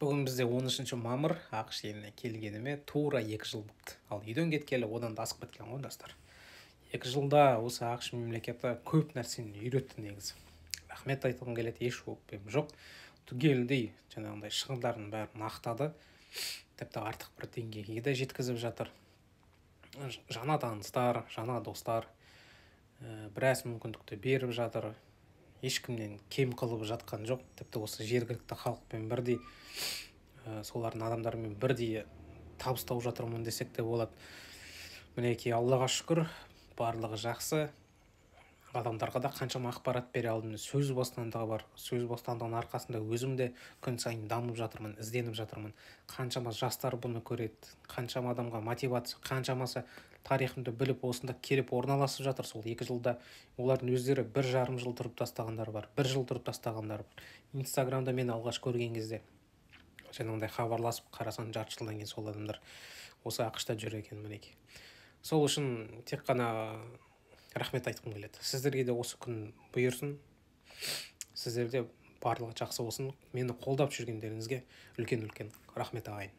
Бүгін бізде 13 мамыр, АҚШ еліне келгеніме тура 2 жыл болыпты. Ал үйден кеткелі одан да асып кеткен ғой, достар. 2 жылда осы АҚШ мемлекеті көп нәрсені үйретті негізі. Рахмет айтқым келеді, еш өкпем жоқ. Түгелдей жаңағындай шығындардың бәрін ақтады. Тіпті артық бір деңгейге де жеткізіп жатыр. Жаңа таныстар, жаңа достар, біраз мүмкіндікті беріп жатыр. Ешкімнен кем қылып жатқан жоқ. Тіпті осы жергілікті халықпен бірдей, солардың адамдарымен бірдей табыс тауып жатырмын десек те болады. Мінекей, Аллаға шүкір, барлығы жақсы. Адамдарға да қаншама ақпарат бере алдым. Сөз бостандығы бар. Сөз бостандығының арқасында өзім де күн сайын дамып жатырмын, ізденіп жатырмын. Қаншама жастар бұны көреді, қаншама адамға мотивация, қаншамасы тарихымды біліп осында келіп орналасып жатыр. Сол 2 жылда олардың өздері 1,5 жыл тұрып тастағандар бар, 1 жыл тұрып тастағандар бар. Инстаграмда мен алғаш көрген кезде жаңағындай хабарласып қарасаң, жарты жылдан кейін сол адамдар осы АҚШ-та жүр екен, мінекей. Сол үшін тек қана рахмет айтқым келеді. Сіздерге де осы күн бұйырсын. Сіздерде барлығы жақсы болсын. Мені қолдап жүргендеріңізге үлкен-үлкен рахмет, ағайын.